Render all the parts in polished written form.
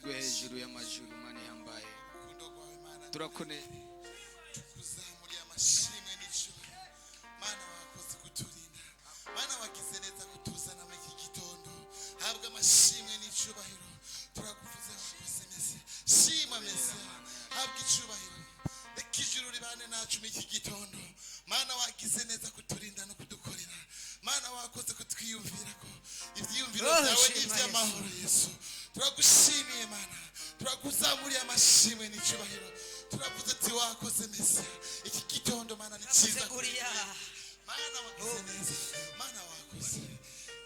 Ushigwe hejuru y'amajuru, Mana ihambaye. Urukundo rwawe, Mana, Turakune. Tukuzamuriye amashimwe n'icyubahiro. Mana, wakoze kuturinda. Mana, wagize neza kutuzana muri iki gitondo. Habwa amashimwe n'icyubahiro. Turakuvuze, wakoze neza. Shima Mesiya, habwa icyubahiro. Reka ijuru ribane nacu muri iki gitondo. Mana, wagize neza kuturinda no kudukorera. Mana, wakoze kutwiyumvira ko ibyiyumviro Oh, byawe ni shima. iby'amahoro. Yesu, turagushimiye. Mana, turakuzamuriye amashimwe n'icyubahiro. Turavuze ati wakoze Mesiya. Iki gitondo, Mana, ni cyiza kuri Uriya. twe. Mana, wakoze neza. Mana, wakoze.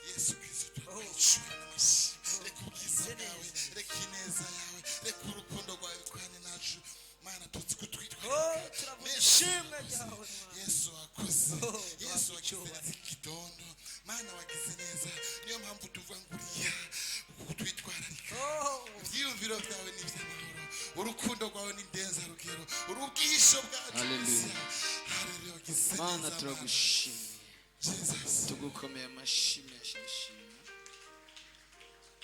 Yesu Kristo, turakwicura n'amashimwe. Reka ubwiza bwawe, reka ineza yawe, reka urukundo rwawe rukwane nacu. Mana, tuzi Oh, kutwitwararika. turavuze Yesu, ishimwe wakoze. ryawe, Mana. Yesu, wakoze. Oh, Yesu, wagize wakicyubahiro. neza iki gitondo. Mana, wagize neza. Niyo mpamvu tuvuga ngo uriya kutwitwararika. Oh, Ibyiyumviro byawe ni iby'amahoro, urukundo rwawe ni ndenzarugero, uri ubwihisho bwacu. Hallelujah. Mesiya. Hallelujah, wagize Mana, neza, Mana. turagushimiye. Jesus. Tugukomeye amashimwe yashimwe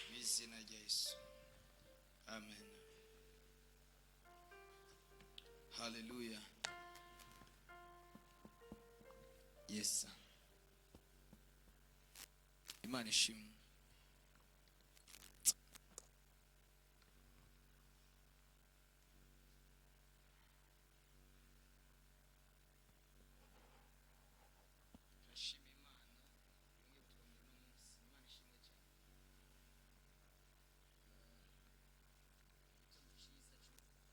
mu izina rya Yesu, amen. Haleluya. Yes, Imana ishimwe. Turashima Imana yongeye kutwongera uno munsi. Imana ishimwe cyane. Igitondo cyiza cy'umuhezagiro.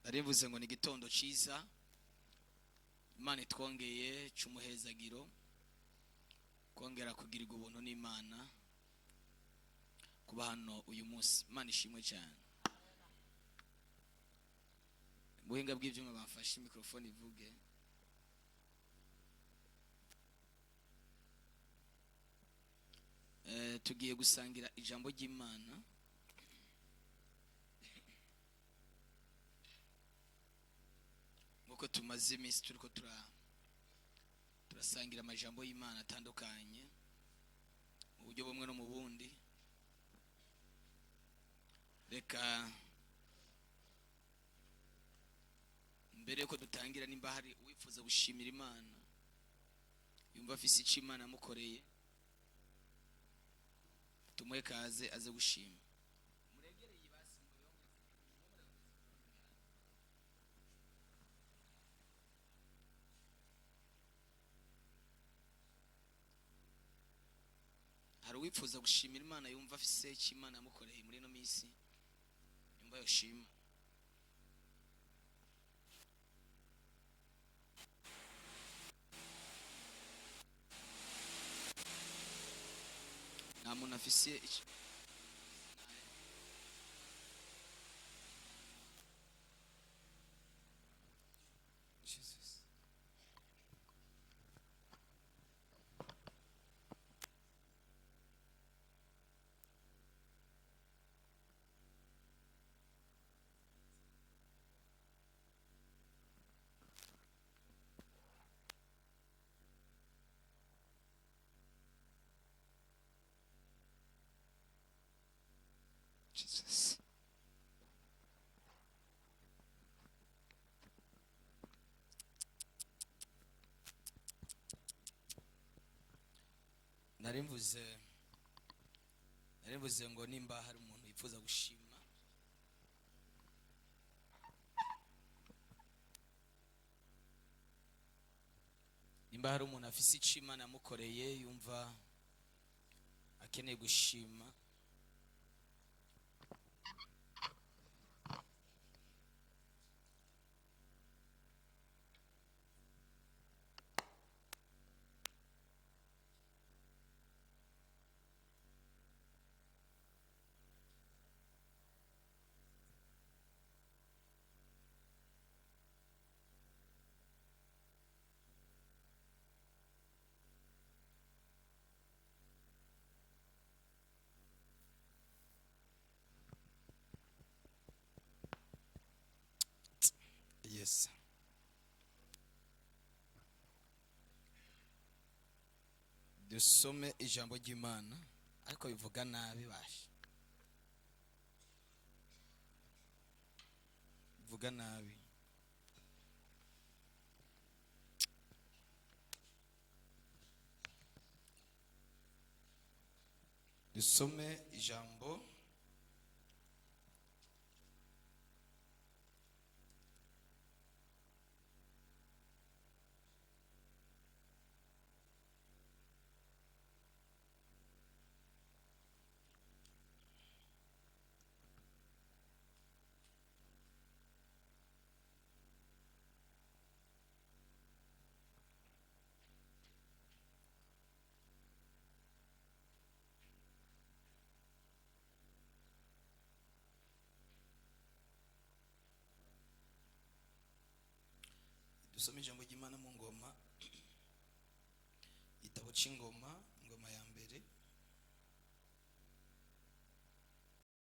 Nari mvuze ngo ni igitondo cyiza Imana itwongeye cy'umuhezagiro, kongera kugirirwa ubuntu n'Imana kuba hano uyu munsi. Imana ishimwe cyane. Buhinga bw'ibyuma bafashe mikorofone ivuge. Tugiye gusangira ijambo ry'Imana. Nk'uko tumaze iminsi turiko turasangira amajambo y'Imana atandukanye mu buryo bumwe no mu bundi, reka mbere yuko dutangira, nimba hari uwifuza gushimira Imana, yumva afise icyo Imana yamukoreye, tumuhe kaze aze gushima. Muregereye basi. Hari uwifuza gushimira Imana, yumva afise icyo Imana yamukoreye muri ino minsi, yumva yoshima? Nta muntu afise icyo? Jesus. Jesus. Nari mvuze ngo nimba hari umuntu yifuza gushima. Nimba hari umuntu afise icyo Imana yamukoreye, yumva akeneye gushima. Yes, dusome ijambo ry'Imana, ariko bivuga nabi, basha, bivuga nabi. Dusome ijambo. Dusome ijambo ry'Imana mu Ngoma, igitabo cy'Ingoma, Ingoma ya